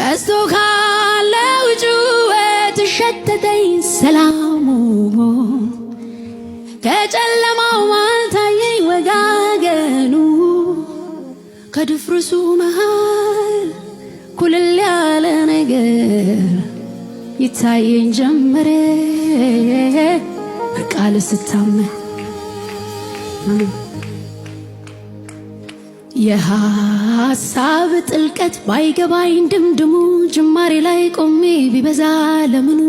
በዝቶ ካለው ጩኸት ሸተተኝ ሰላሙ፣ ከጨለማው መሃል ታየኝ ወጋገኑ፣ ከድፍርሱ መሃል ኩልል ያለ ነገር ይታየኝ ጀመረ በቃል ስታመን። የሐሳብ ጥልቀት ባይገባኝ ድምድሙ፣ ጅማሬ ላይ ቆሜ ቢበዛ ለምኑ፣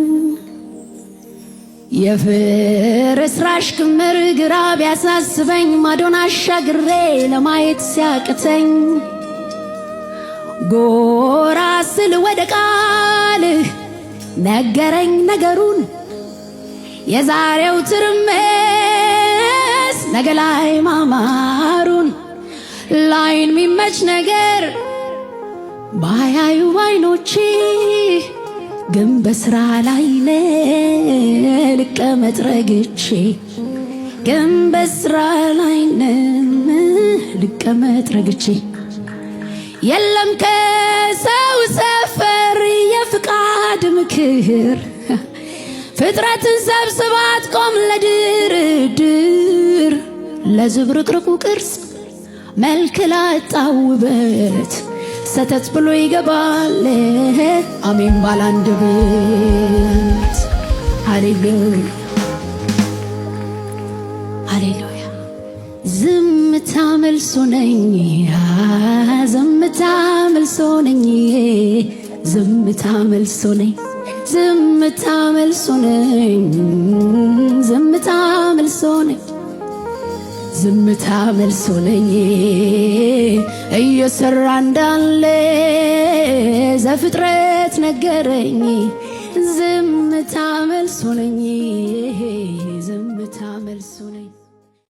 የፍርስራሽ ክምር ግራ ቢያሳስበኝ፣ ማዶን አሻግሬ ለማየት ሲያቅተኝ፣ ጎራ ስል ወደ ቃልህ ነገረኝ ነገሩን፣ የዛሬው ትርምስ ነገ ላይ ማማሩን። ላይን የሚመች ነገር ባያዩ ባይኖቼ ግን በስራ ላይ ልቀመጥ ረግቼ፣ ግን በስራ ላይ ልቀመጥ ረግቼ። የለም ከሰው ሰፈር የፍቃድ ምክር፣ ፍጥረትን ሰብስባት ቆም ለድርድር፣ ለዝብርቅርቁ ቅርጽ መልክ ላጣው ውበት ሰተት ብሎ ይገባል አሜን ባላንድ ቤት። ሃሌሉያ፣ ሃሌሉያ። ዝምታ መልሶ ነኝ፣ ዝምታ መልሶ ነኝ፣ ዝምታ መልሶ ነኝ፣ ዝምታ መልሶ ነኝ፣ ዝምታ መልሶ ነኝ፣ ዝምታ መልሶ ነኝ። እየሰራ እንዳለ ዘፍጥረት ነገረኝ። ዝምታ መልሶ ነኝ፣ ዝምታ መልሶ ነኝ።